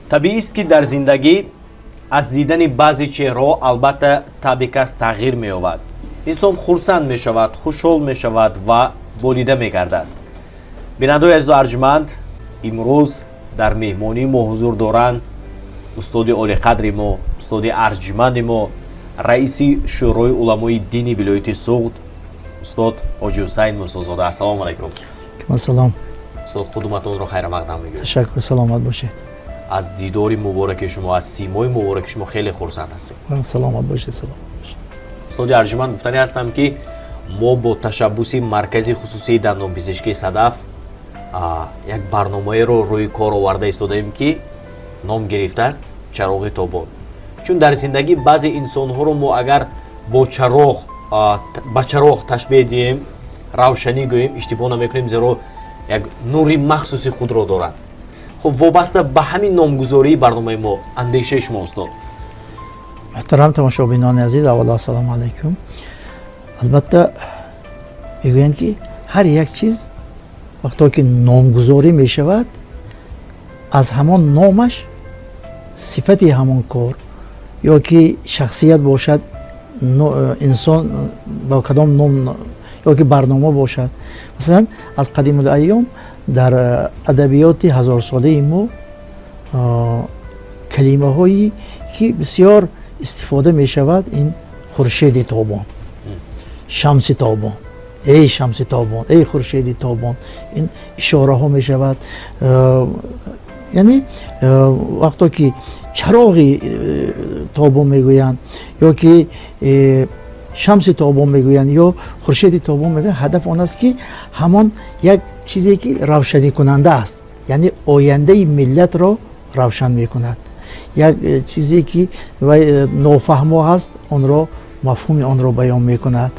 Табиист, ки дар зиндагӣ аз дидани баъзе чеҳраҳо албатта табъи кас тағйир меёбад, инсон хурсанд мешавад, хушҳол мешавад ва болида мегардад. Бинандаои азизу арҷманд, имрӯз дар меҳмонии мо ҳузур доранд устоди олиқадри мо, устоди арҷманди мо, раиси Шӯрои уламои дини вилояти Суғд, устод Ҳоҷи Ҳусайн Мусозода. Ассалому алайкум. Ассалом. Устод, қудуматонро хайрамақдам мегӯем. Ташаккур, саломат бошед. Аз дидори мубораки шумо, аз симои мубораки шумо хеле хурсанд ҳастем. Саломат бошед, саломат бошед. Устоди арҷманд, гуфтанӣ ҳастам, ки мо бо ташаббуси Маркази хусусии дандонпизишкии «Садаф» як барномаеро рӯи кор оварда истодаем, ки ном гирифтааст «Чароғи тобон». Чун дар зиндагӣ баъзе инсонҳоро мо агар бо чароғ, ба чароғ ташбеҳ диҳем, равшанӣ гӯем, иштибоҳ намекунем, зеро як нури махсуси худро дорад. Хуб, вобаста ба ҳамин номгузории барномаи мо андешаи шумо, устод? Муҳтарам тамошобинони азиз, аввало ассалому алайкум. Албатта, мегӯянд, ки ҳар як чиз вақто ки номгузорӣ мешавад, аз ҳамон номаш сифати ҳамон кор ё ки шахсият бошад, инсон ба кадом ном ё ки барнома бошад. Масалан, аз қадимулайём дар адабиёти ҳазорсолаи мо калимаҳое ки бисёр истифода мешавад, ин хуршеди тобон, шамси тобон, эй шамси тобон, эй хуршеди тобон, ин ишораҳо мешавад. Яъне вақто ки чароғи тобон мегӯянд ё ки шамси тобон мегӯянд ё хуршеди тобон мегӯянд, ҳадаф он аст, ки ҳамон як чизе ки равшанӣкунанда аст, яъне ояндаи миллатро равшан мекунад, як чизе ки вай нофаҳмо ҳаст, онро, мафҳуми онро баён мекунад.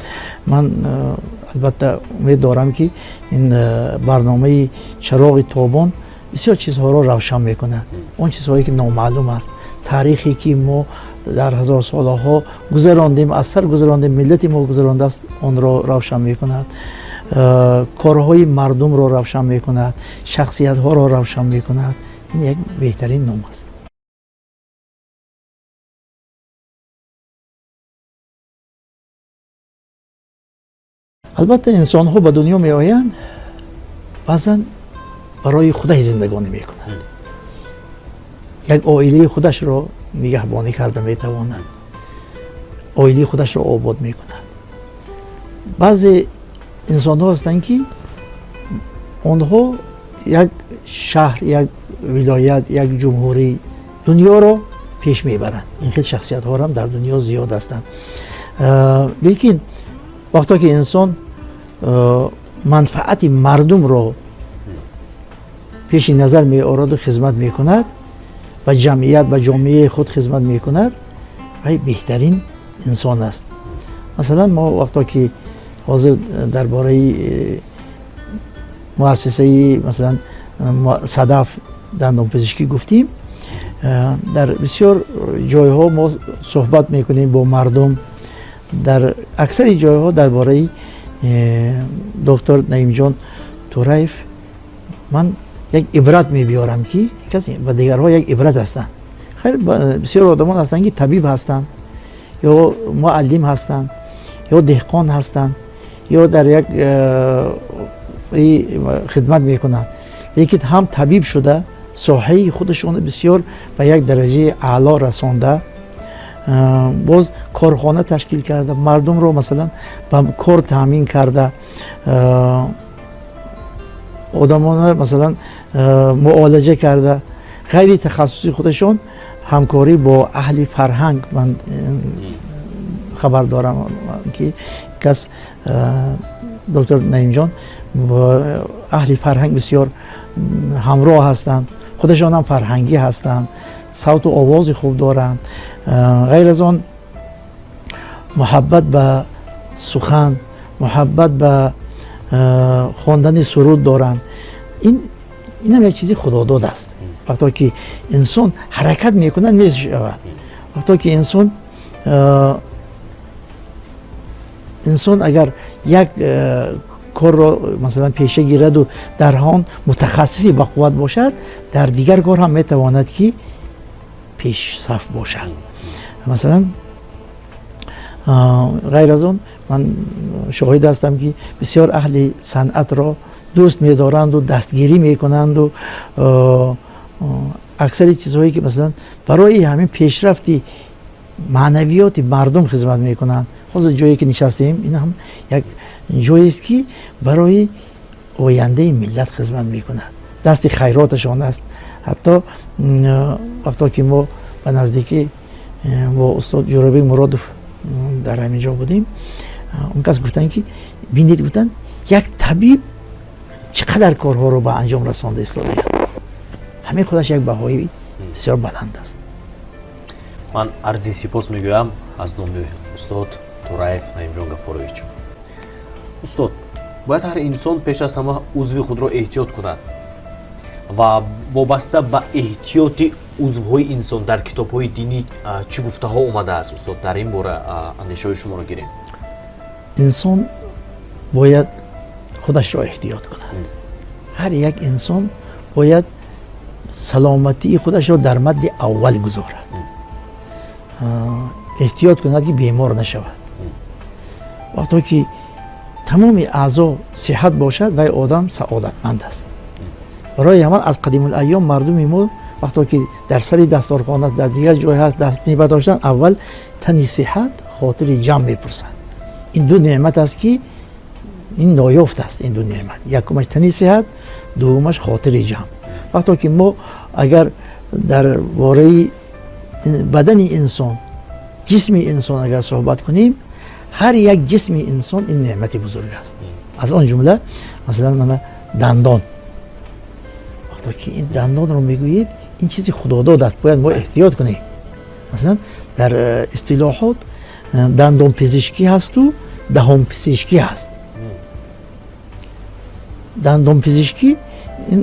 Ман албатта умед дорам, ки ин барномаи «Чароғи тобон» бисёр чизҳоро равшан мекунад, он чизҳое ки номаълум аст, таърихе ки мо дар ҳазорсолаҳо гузарондем, аз сар гузарондем, миллати мо гузарондааст, онро равшан мекунад, корҳои мардумро равшан мекунад, шахсиятҳоро равшан мекунад. Ин як беҳтарин ном аст. Албатта, инсонҳо ба дунё меоянд, баъзан барои худаш зиндагонӣ мекунад, як оилаи худашро нигаҳбонӣ карда метавонад, оилаи худашро обод мекунад. Баъзе инсонҳо ҳастанд, ки онҳо як шаҳр, як вилоят, як ҷумҳурӣ, дунёро пеш мебаранд. Ин хел шахсиятҳоам дар дунё зиёд ҳастанд. Лекин вақто ки инсон манфаати мардумро пеши назар меораду хизмат мекунад, ба ҷамъият, ба ҷомеаи худ хизмат мекунад, вай беҳтарин инсон аст. Масалан, мо вақто ки ҳозир дар бораи муассисаи, масалан, «Садаф» дандонпизишкӣ гуфтем, дар бисёр ҷойҳо мо суҳбат мекунем бо мардум, дар аксари ҷойҳо дар бораи доктор Наимҷон Тураев ман як ибрат мебиёрам, ки касе ба дигарҳо як ибрат ҳастанд. Хайр, бисёр одамон ҳастанд, ки табиб ҳастанд ё муаллим ҳастанд ё деҳқон ҳастанд ё дар як хидмат мекунанд, лекин ҳам табиб шуда, соҳаи худашонро бисёр ба як дараҷаи аъло расонда, боз корхона ташкил карда, мардумро, масалан, ба кор таъмин карда, одамонро, масалан, муолиҷа карда, ғайри тахассуси худашон ҳамкорӣ бо аҳли фарҳанг. Ман хабар дорам, ки кас, доктор Наимҷон, бо аҳли фарҳанг бисёр ҳамроҳ ҳастанд, худашонам фарҳангӣ ҳастанд, савту овози хуб доранд. Ғайр аз он, муҳаббат ба сухан, муҳаббат ба хондани суруд доранд. Инам як чизи худодод аст. Вақто ки инсон ҳаракат мекунад, мешавад. Вақто ки инсон агар як корро, масалан, пеша гираду дар он мутахассиси бақувват бошад, дар дигар кор ҳам метавонад, ки Пешсаф бошад. Масалан, ғайр аз он, ман шоҳид ҳастам, ки бисёр аҳли санъатро дӯст медоранду дастгирӣ мекунанду аксари чизҳое, ки масалан барои ҳамин пешрафти маънавиёти мардум хизмат мекунанд. Ҳозир ҷое ки нишастем, ин ҳам як ҷоест, ки барои ояндаи миллат хизмат мекунад, дасти хайроташон аст. Ҳатто вақто ки мо ба наздикӣ бо устод Ҷӯрабек Муродов дар ҳамин ҷо будем, он кас гуфтанд, ки бинед, гуфтанд, як табиб чӣ қадар корҳоро ба анҷом расонда истодаям. Ҳамин худаш як баҳои бисёр баланд аст. Ман арзи сипос мегӯям аз номи устод Тураев Наимҷон Гафурович. Устод, бояд ҳар инсон пеш аз ҳама узви худро эҳтиёт кунад ва вобаста ба эҳтиёти узвҳои инсон дар китобҳои динӣ чӣ гуфтаҳо омадааст? Устод, дар ин бора андешаҳои шуморо гирем. Инсон бояд худашро эҳтиёт кунад. Ҳар як инсон бояд саломатии худашро дар мадди аввал гузорад, эҳтиёт кунад, ки бемор нашавад. Вақто ки тамоми аъзо сиҳат бошад, вай одам саодатманд аст. Барои ҳамон аз қадимулайём мардуми мо вақто ки дар сари дасторхон аст, дар дигар ҷой ҳаст, даст мебардоштанд, аввал тани сиҳат, хотири ҷамъ мепурсанд. Ин ду неъмат аст, ки ин ноёфт аст. Ин ду неъмат: якумаш тани сиҳат, дуввумаш хотири ҷамъ. Вақто ки мо агар дар бораи бадани инсон, ҷисми инсон агар суҳбат кунем, ҳар як ҷисми инсон ин неъмати бузург аст. Аз он ҷумла, масалан, мана дандон. Вақто ки ин дандонро мегӯед, ин чизи худодод аст, бояд мо эҳтиёт кунем. Масалан, дар истилоҳот дандонпизишкӣ ҳасту даҳонпизишкӣ ҳаст. Дандонпизишкӣ ин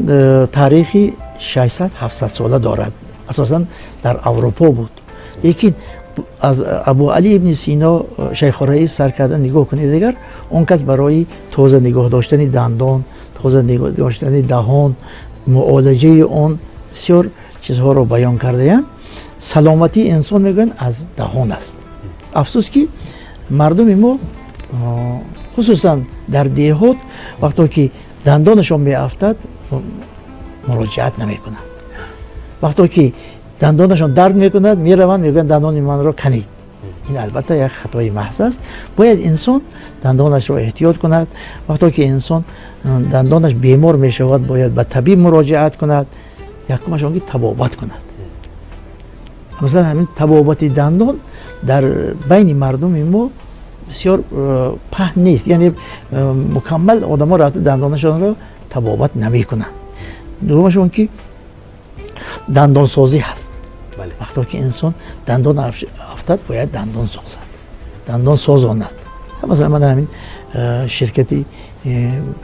таърихи 600-700 сола дорад, асосан дар Аврупо буд. Лекин аз Абу Али ибни Сино, Шайхураис сар карда нигоҳ кунед, дигар он кас барои тоза нигоҳ доштани дандон, тоза нигоҳ доштани даҳон, муолиҷаи он бисёр чизҳоро баён кардаянд. Саломатии инсон, мегӯянд, аз даҳон аст. Афсӯс, ки мардуми мо, хусусан дар деҳот, вақто ки дандонашон меафтад, муроҷиат намекунанд. Вақто ки дандонашон дард мекунад, мераванд, мегӯянд: «Дандони манро канед». Ин албатта як хатои маҳз аст. Бояд инсон дандонашро эҳтиёт кунад. Вақто ки инсон дандонаш бемор мешавад, бояд ба табиб муроҷиат кунад, якумаш он ки табобат кунад. Масалан, ҳамин табобати дандон дар байни мардуми мо бисёр паҳн нест, яъне мукаммал одамо рафта дандонашонро табобат намекунанд. Дуввумаш он ки дандонсозӣ ҳаст. Вақто ки инсон дандон афтад, бояд дандон созад, дандон созонад. Масалан, ман ҳамин ширкати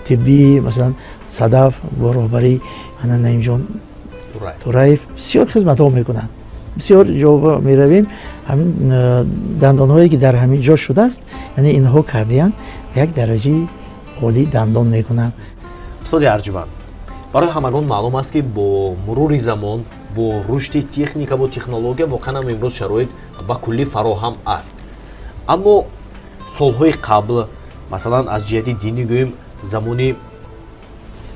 тиббии, масалан, «Садаф» бо роҳбарии ана Наимҷон Тураев бисёр хизматҳо мекунанд. Бисёр ҷо меравем, ҳамин дандонҳое ки дар ҳамин ҷо шудааст, яъне инҳо кардиянд, як дараҷаи олӣ дандон мекунанд. Устоди арҷманд, барои ҳамагон маълум аст, ки бо мурури замон, бо рушди техникаву технология воқеан ҳам имрӯз шароит ба куллӣ фароҳам аст. Аммо солҳои қабл, масалан, аз ҷиҳати динӣ гӯем, замони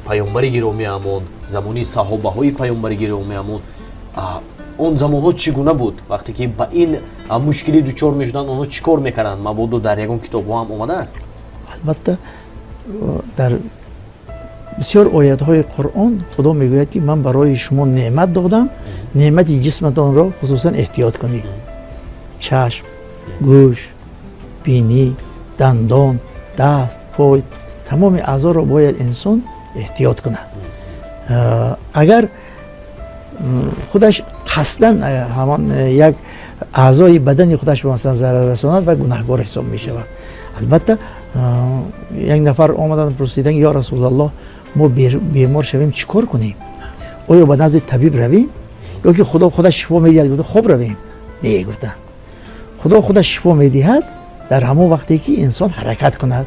паёмбари гиромиамон, замони саҳобаҳои паёмбари гиромиамон, он замонҳо чӣ гуна буд? Вақте ки ба ин мушкилӣ дучор мешуданд, онҳо чӣ кор мекарданд? Мабодо дар ягон китобҳо ҳам омадааст? Албатта, дар бисёр оятҳои Қуръон Худо мегӯяд, ки ман барои шумо неъмат додам, неъмати ҷисматонро хусусан эҳтиёт кунед: чашм, гӯш, бинӣ, дандон, даст, пой, тамоми аъзоро бояд инсон эҳтиёт кунад. Агар худаш қасдан ҳамон як аъзои бадани худаш ба, масалан, зарар расонад ва гунаҳгор ҳисоб мешавад. Албатта, як нафар омаданд, пурсиданд: «Ё Расулаллоҳ, мо бемор шавем, чӣ кор кунем? Оё ба назди табиб равем ё ки Худо худаш шифо медиҳад, гуфта хоб равем?» «Не, — гуфтанд, — Худо худаш шифо медиҳад дар ҳамон вақте ки инсон ҳаракат кунад».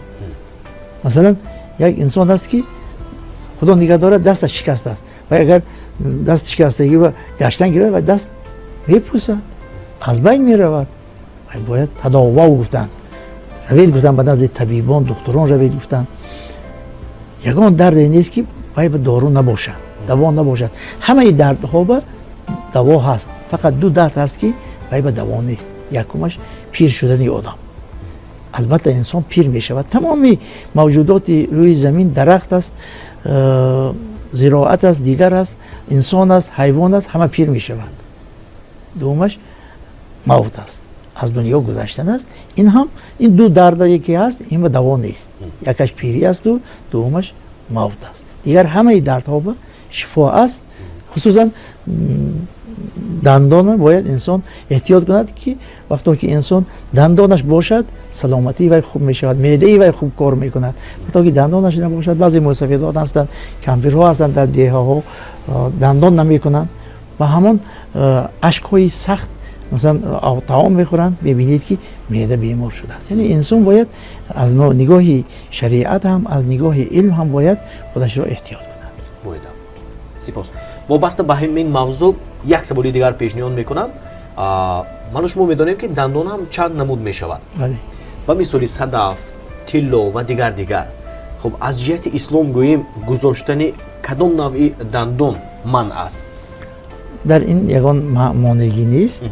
Масалан, як инсон аст, ки Худо нигоҳ дорад, дасташ шикастааст ва агар даст шикастагӣ ва гаштан гирад ва даст Мепӯсад, аз байн меравад. Бояд тадовав гуфтанд, равед, гуфтанд, ба назди табибон, духтурон равед, гуфтанд. Ягон дарде нест, ки вай ба дору набошад, даво набошад. Ҳамаи дардҳо ба даво ҳаст, фақат ду дард ҳаст, ки вай ба даво нест. Якумаш пир шудани одам. Албатта, инсон пир мешавад. Тамоми мавҷудоти рӯи замин, дарахт аст, зироат аст, дигар аст, инсон аст, ҳайвон аст, ҳама пир мешаванд. Дуюмаш мавт аст, аз дунё гузаштан аст. Ин ҳам, ин ду дарде ки ҳаст, ин ба даво нест. Якаш пирӣ асту дуюмаш мавт аст. Дигар ҳамаи дардҳо ба шифо аст. Хусусан дандона бояд инсон эҳтиёт кунад, ки вақто ки инсон дандонаш бошад, саломатии вай хуб мешавад, меъдаи вай хуб кор мекунад. Вақто ки дандонаш набошад, баъзе мӯйсафедон ҳастанд, кампирҳо ҳастанд, дар деҳаҳо дандон намекунанд, ба ҳамон ашкҳои сахт, масалан, таом мехӯранд, мебинед, ки меъда бемор шудааст. Яъне инсон бояд аз нигоҳи шариат ҳам, аз нигоҳи илм ҳам бояд худашро эҳтиёт кунад. Бояд. Сипос. Вобаста ба ҳамин мавзӯъ як саволи дигар пешниҳод мекунам. Ману шумо медонем, ки дандон ҳам чанд намуд мешавад, ба мисоли садаф, тилло ва дигар дигар. Хуб, аз ҷиҳати ислом гӯем, гузоштани кадом навъи дандон манъ аст? Дар ин ягон монеъгӣ нест.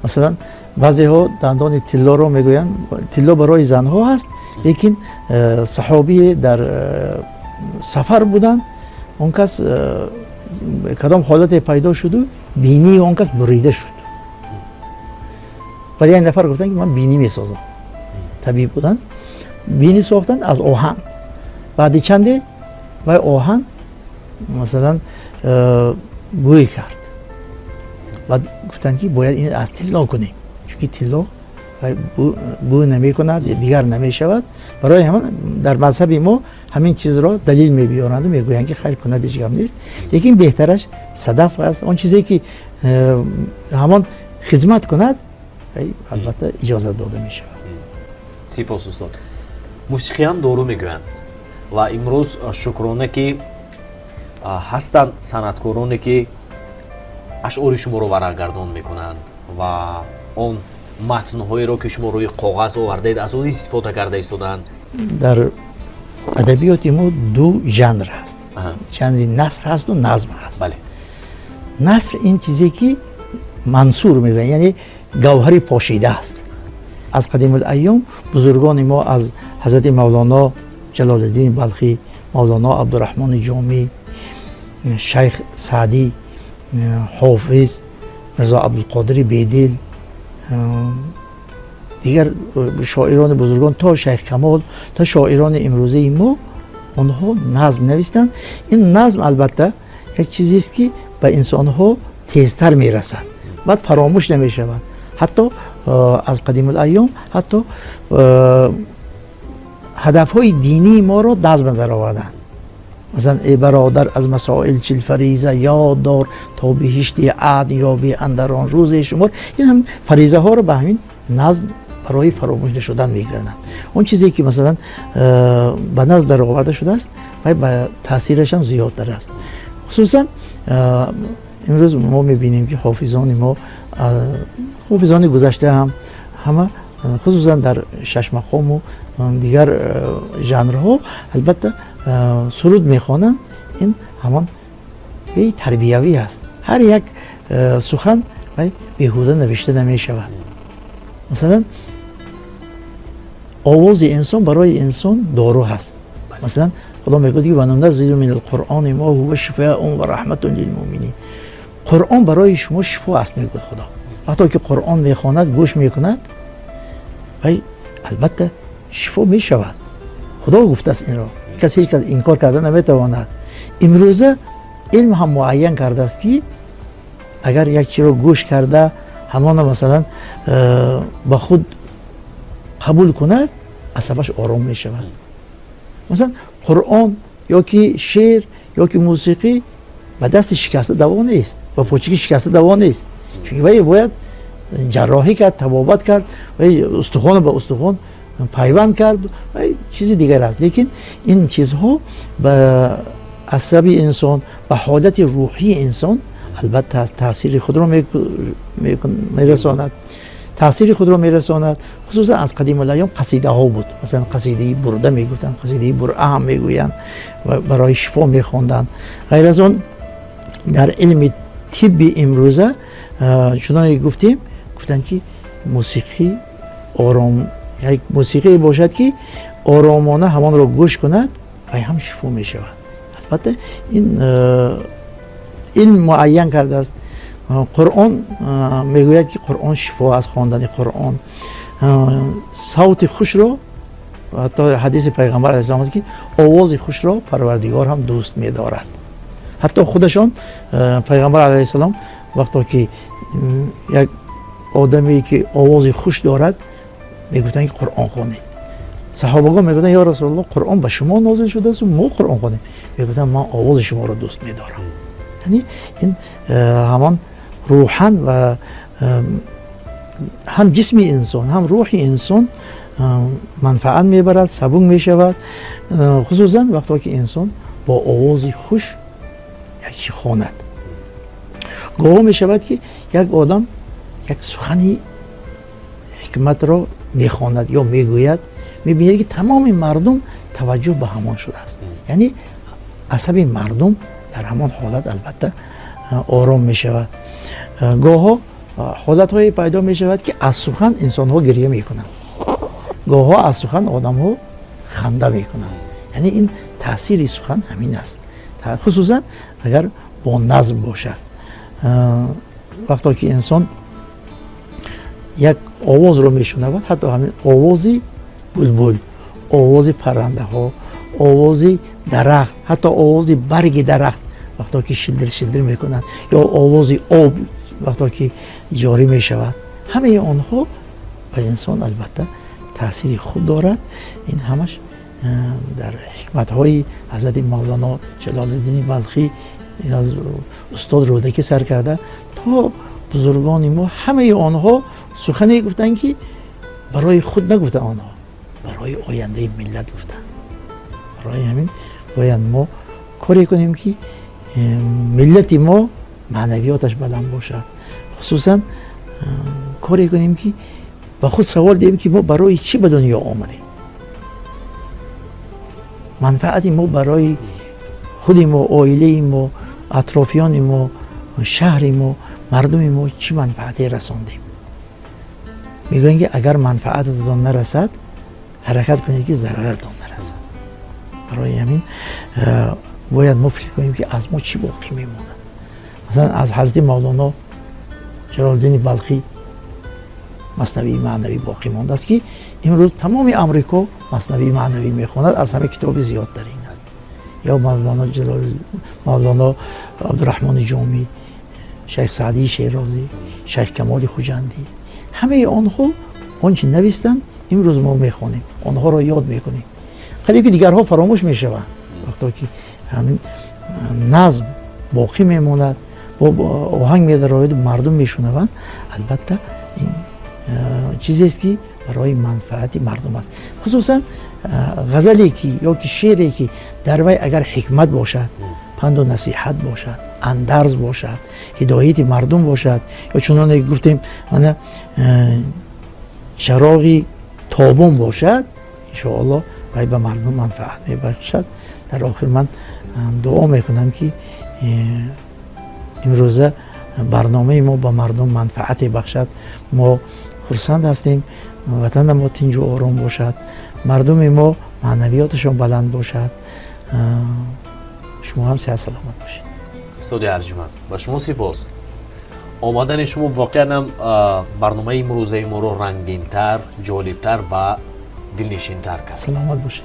Масалан, баъзеҳо дандони тиллоро мегӯянд, тилло барои занҳо ҳаст, лекин саҳобие дар сафар буданд, он кас кадом ҳолате пайдо шуду бинии он кас бурида шуд. Вале як нафар гуфтанд, ки ман бинӣ месозам. Табиб буданд, бинӣ сохтанд аз оҳан. Баъди чанде вай оҳан, масалан, бӯй кард. Баъд гуфтанд, ки бояд ин аз тилло кунем, чунки тилло бӯй намекунад, дигар намешавад. Барои ҳамон дар мазҳаби мо ҳамин чизро далил мебиёранду мегӯянд, ки хайр кунад, ҳеҷ гап нест, лекин беҳтараш садаф аст. Он чизе ки ҳамон хизмат кунад, албатта, иҷозат дода мешавад. Сипос, устод. Мусиқиам дору мегӯянд ва имрӯз, шукрона, ки ҳастанд санъаткороне, ки ашъори шуморо варақгардон мекунанд ва он матнҳоеро, ки шумо рӯи коғаз овардаед, аз он истифода карда истодаанд. Дар адабиёти мо ду жанр ҳаст: жанри наср ҳасту назм ҳаст. Наср ин чизе ки мансур мегӯянд, яъне гавҳари пошида аст. Аз қадимулайём бузургони мо, аз ҳазрати Мавлоно Ҷалолиддини Балхӣ, Мавлоно Абдураҳмони Ҷомӣ, Шайх Саъдӣ, Ҳофиз, Мирзо Абдулқодири Бедил, дигар шоирони бузургон, то Шайх Камол, то шоирони имрӯзаи мо, онҳо назм навистанд. Ин назм, албатта, як чизест, ки ба инсонҳо тезтар мерасад, баъд фаромӯш намешавад. Ҳатто аз қадимулайём ҳатто ҳадафҳои динии моро назм дароварданд. Масалан, эй бародар, аз масоил 40 фариза ёд дор, то биҳишти адн ёбӣ андар он рӯзе шумор. Ин ҳам фаризаҳоро ба ҳамин назм барои фаромӯш нашудан мегиранд. Он чизе ки, масалан, ба назм дароварда шудааст, вай ба таъсирашам зиёдтар аст. Хусусан имрӯз мо мебинем, ки ҳофизони мо, ҳофизони гузашта ҳам ҳама, хусусан дар шашмақому дигар жанрҳо, албатта, суруд мехонанд. Ин ҳамон тарбиявӣ аст. Ҳар як сухан вай беҳуда навишта намешавад. Масалан, овози инсон барои инсон дору ҳаст. Масалан, Худо мегӯяд, ки ва нуназзилу минал қуръони ма ҳува шифоун ва раҳматун лилмуъминин. Қуръон барои шумо шифо аст, мегӯяд Худо. Вақто ки Қуръон мехонад, гӯш мекунад, вай албатта шифо мешавад. Худо гуфтааст инро, кас, ҳеҷ кас инкор карда наметавонад. Имрӯза илм ҳам муайян кардааст, ки агар як чиро гӯш карда, ҳамона, масалан, ба худ қабул кунад, асабаш ором мешавад. Масалан, Қуръон ё ки шеър, ё ки мусиқӣ ба дасти шикаста даво нест, ба почики шикаста даво нест, чунки вай бояд ҷарроҳӣ кард, табобат кард, вай устухонро ба устухон пайванд кард, вай чизи дигар аст. Лекин ин чизҳо ба асаби инсон, ба ҳолати рӯҳии инсон Албатта, таъсири худро мерасонад, таъсири худро мерасонад. Хусусан аз қадимулайём қасидаҳо буд. Масалан, қасидаи Бурда мегуфтанд, қасидаи Буръа ҳам мегӯянд ва барои шифо мехонданд. Ғайр аз он, дар илми тибби имрӯза, чуноне гуфтем, гуфтанд, ки мусиқӣ ором, як мусиқие бошад, ки оромона ҳамонро гӯш кунад, вай ҳам шифо мешавад. Албатта, ин илм муайян кардааст. Қуръон мегӯяд, ки Қуръон шифо аст, хондани Қуръон, савти хушро, ҳатто ҳадиси Пайғамбар алайҳиссалом аст, ки овози хушро Парвардигор ҳам дӯст медорад. Ҳатто худашон Пайғамбар алайҳиссалом вақто ки як одаме, ки овози хуш дорад, мегуфтанд, ки Қуръон хонед. Саҳобагон мегуфтанд: «Ё Расулаллоҳ, Қуръон ба шумо нозил шудааст, мо Қуръон хонем?» Мегуфтанд: «Ман овози шуморо дӯст медорам». Яъне ин ҳамон рӯҳан ва ҳам ҷисми инсон, ҳам рӯҳи инсон манфаат мебарад, сабук мешавад, хусусан вақто ки инсон бо овози хуш як чи хонад. Гоҳо мешавад, ки як одам як сухани ҳикматро мехонад ё мегӯяд, мебинед, ки тамоми мардум таваҷҷӯҳ ба ҳамон шудааст, яъне асаби мардум дар ҳамон ҳолат, албатта, ором мешавад. Гоҳо ҳолатҳое пайдо мешавад, ки аз сухан инсонҳо гирья мекунанд, гоҳҳо аз сухан одамҳо ханда мекунанд. Яъне ин таъсири сухан ҳамин аст, хусусан агар бо назм бошад. Вақто ки инсон як овозро мешунавад, ҳатто ҳамин овози булбул, овози паррандаҳо, овози дарахт, ҳатто овози барги дарахт, вақто ки шилдир шилдир мекунанд, ё овози об, вақто ки ҷорӣ мешавад, ҳамаи онҳо ба инсон, албатта, таъсири хуб дорад. Ин ҳамаш дар ҳикматҳои ҳазрати Мавлоно Ҷалолиддини Балхӣ, аз устод Рӯдакӣ сар карда то бузургони мо, ҳамаи онҳо сухане гуфтанд, ки барои худ нагуфтанд, онҳо барои ояндаи миллат гуфтанд. Барои ҳамин бояд мо коре кунем, ки миллати мо маънавиёташ баланд бошад. Хусусан коре кунем, ки ба худ савол диҳем, ки мо барои чӣ ба дунё омадем, манфаати мо барои худи мо, оилаи мо, атрофиёни мо, шаҳри мо, мардуми мо чӣ манфаате расондем. Мегӯянд, ки агар манфаататон нарасад, ҳаракат кунед, ки зараратон нарасад. Барои ҳамин бояд мо фикр кунем, ки аз мо чӣ боқӣ мемонад. Масалан, аз ҳазрати Мавлоно Ҷалолиддини Балхӣ Маснавии маънавӣ боқӣ мондааст, ки имрӯз тамоми Амрико Маснавии маънавӣ мехонад, аз ҳама китоби зиёдтарин аст. Ё Мавлоно Ҷалол, Мавлоно Абдураҳмони Ҷомӣ, Шайх Саъдии Шерозӣ, Шайх Камоли Хуҷандӣ, ҳамаи онҳо он чи навистанд, имрӯз мо мехонем, онҳоро ёд мекунем. Қариб ки дигарҳо фаромӯш мешаванд. Вақто ки ҳамин назм боқӣ мемонад, бо оҳанг медарояду мардум мешунаванд, албатта, ин чизест, ки барои манфаати мардум аст. Хусусан ғазале ки ё ки шеъре ки дар вай агар ҳикмат бошад, панду насиҳат бошад, андарз бошад, ҳидояти мардум бошад, ё чуноне гуфтем, мана чароғи тобон бошад, иншоалло, вай ба мардум манфаат мебахшад. Дар охир ман дуо мекунам, ки имрӯза барномаи мо ба мардум манфаате бахшад. Мо хурсанд ҳастем, ватана мо тинҷу ором бошад, мардуми мо маънавиёташон баланд бошад. Шумо ҳам сиҳат саломат бошед. Устоди арҷуманд, ба шумо сипос. Омадани шумо воқеан ҳам барномаи имрӯзаи моро рангинтар, ҷолибтар ва дилнишинтар кард. Саломат бошед.